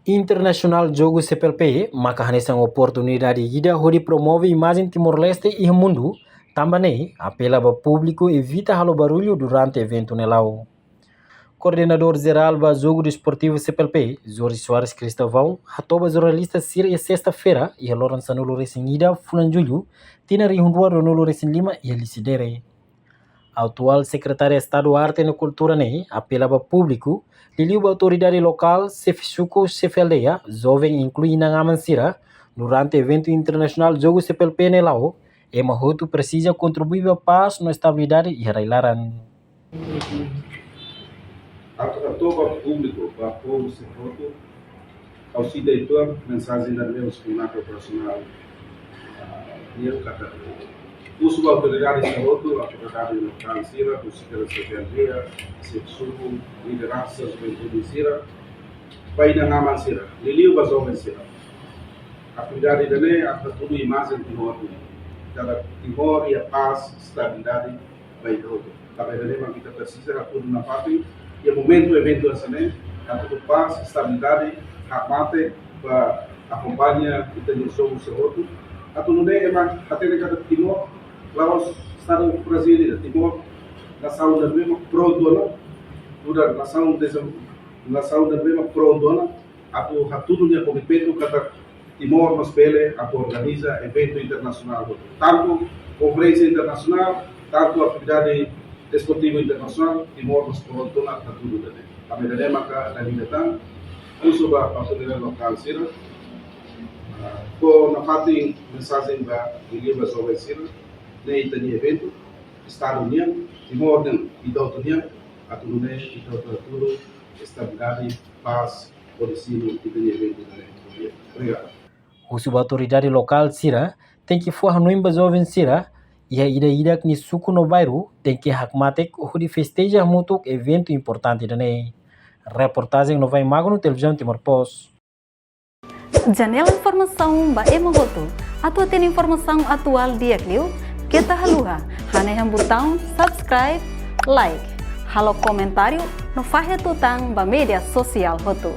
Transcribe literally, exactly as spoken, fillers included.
Internasionál Jogu C P L P maka hanesan oportunidade ida hodi promove imajen Timor-Leste iha mundu, tanba ne'e apela ba públiku evita halo barullu durante eventu ne'e la'o. Koordenadór Jerál ba Jogu Desportivu C P L P, Jorge Soares Cristóvão, hato'o ba jornalista sira iha sesta-feira, iha loron sanulu-resin-ida fulan Jullu, tinan rihun rua ruanulu-resin-lima, iha Lisidere. Atuál Sekretáriu Estadu Arte no Kultura ne'e apela ba públiku, liuliu ba autoridade lokál, xefe suku, xefe aldeia, joven, inklui inan-aman sira, durante eventu internasionál Jogu C P L P ne'e la'o, ema hotu presiza kontribui ba pás no estabilidade iha rai-laran. Atu hato'o ba públiku, ba povu sira hotu, ha'u sita uitoan mensajen ida ne'ebé husi Komunidade Operasionál, ah, nian katak husu ba autoridade sira hotu, autoridade lokál sira, husi kada sekretáriu, xefe suku, lideransa juventude sira, ba inan-aman sira, liuliu ba joven sira. Atividade ida-ne'e atu hatudu imajen Timor, katak Timor iha pás, estabilidade, ba ita hotu. Tanba ida-ne'e mak ita presiza hatudu nafatin iha momentu eventu hanesan ne'e, atu hatudu pás, estabilidade, hakmatek ba akompaña ita-nia joven sira hotu. Atu nune'e ema hatene katak Timor la'ós estadu frájil ida, Timor nasaun ida ne'ebé mak prontu ona, nu'udar nasaun dezem-, nasaun ida ne'ebé mak prontu ona, atu hatudu nia komitmentu katak Timor mós bele atu organiza eventu internasionál hotu. Tantu konferénsia internasionál, tantu atividade desportivu internasionál, Timor mós prontu ona atu hatudu ida-ne'e. Ami ida-ne'e maka dala ida tan, husu ba autoridade lokál sira, ah, fó nafatin mensajen ba liuliu ba joven sira, ne'e ita-nia eventu, Estadu nian, Timor nian, ita hotu nian, atu nune'e ita hotu hatudu estabilidade, pás, hodi simu ita-nia eventu ida-ne'e. Obrigadu. Husu ba autoridade lokál sira, tenke fó hanoin ba joven sira, iha ida-idak nia suku no bairru, tenke hakmatek hodi festeja hamutuk eventu importante ida-ne'e. Reportajen Novai Magno, Televizaun Timor Post. Janela informasaun ba ema hotu. Atu hatene informasaun atuál di'ak liu, keta haluha hanehan butaun subscribe, like, halo komentáriu no fahe tutan ba média sosiál hotu.